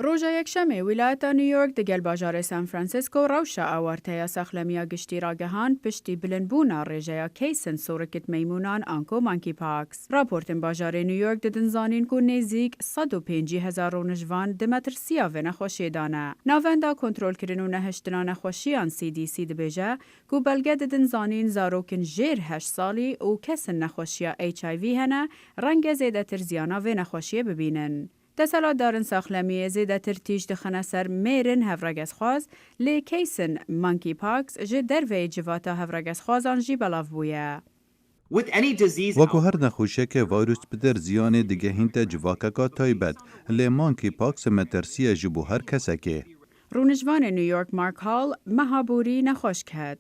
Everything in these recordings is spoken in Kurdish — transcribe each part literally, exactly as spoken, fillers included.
Roja Yekşemê, wîlayeta New York digel bajarê San Francisco rewşa awarteya saxlemiya giştî ragehand piştî bilindbûna rêjeya keysên sorikit meymûnan anko monkeypox. Raportên bajarê New York didin zanîn ku nêzîk sed û pêncî hezar rûnişvan di metirsiya vê nexweşiyê de ne. Navenda Kontrolkirin û Nehiştina Nexweşiyan, C D C, dibêje ku belge didin zanîn zarokên jêr heşt salî û kesên nexweşiya H I V hene, renge zêdetir ziyana vê nexweşiyê bibînin. Deselatdarên saxlemiyê zêdetir tîj dixine ser mêrên hevregezxwaz, lê keysên monkeypox ji derveyî civata hevregezxwazan jî belav bûye. With any disease Wek ku her nexweşiyeke vîrus bidir ziyanê digehînte civakeka taybet, lê monkeypox metirsiye ji bo her kesekê. Rûnişvanê New York Mark Hall meha borî nexweş ket.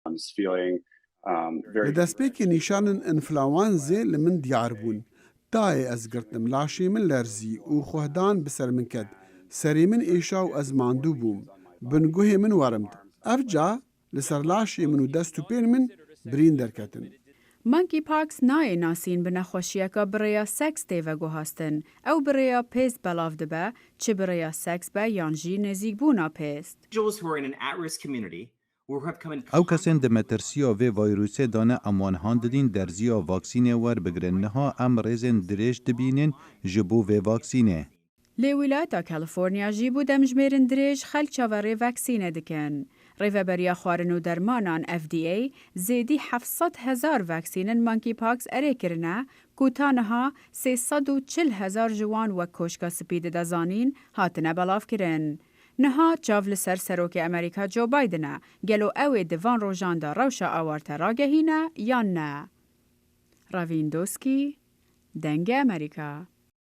I'm just feeling, um, very Li destpêkê nîşanên înfluenzê li min diyar bûn. Tayê ez girtim, laşê min lerzî û xwehdan bi ser min ket. Serê min êşa û ez mandû bûm. Bin guhê min werimt. Ev ca li ser laşê min û dest û pên min birîn derketin. Monkeypox nayê nasîn bi nexweşiyeka bi rêya seks tê veguhastin. Ew bi rêya pêst belav dibe, çi bi rêya seks be yan jî nêzîkbûna pêst. Individuals who are in an at-risk community or who have come in Ew kesên di metirsiya vê vîrusê de ne, em wan han didîn derziya vaksînê werbigirin. Niha em rêzên dirêj dibînin ji bo vê vaksînê. Lê wîlayeta California jî bo demjimêrin dirêj xelk çaverê vaksînê dikin. Rêveberiya Xwarin û Dermanan, F D A, zêdî heft sed hezar vaksînên monkeypox erê kirine, ku ta niha sê sed û çil hezar ji wan, wek Koşka Spî dide zanîn, hatine belavkirin. Niha çav li ser Serokê Amerîka Joe Biden e, gelo ew ê di van rojan de rewşa awarte ragehîne yan ne? Ravîn Doskî, Dengê Amerîka.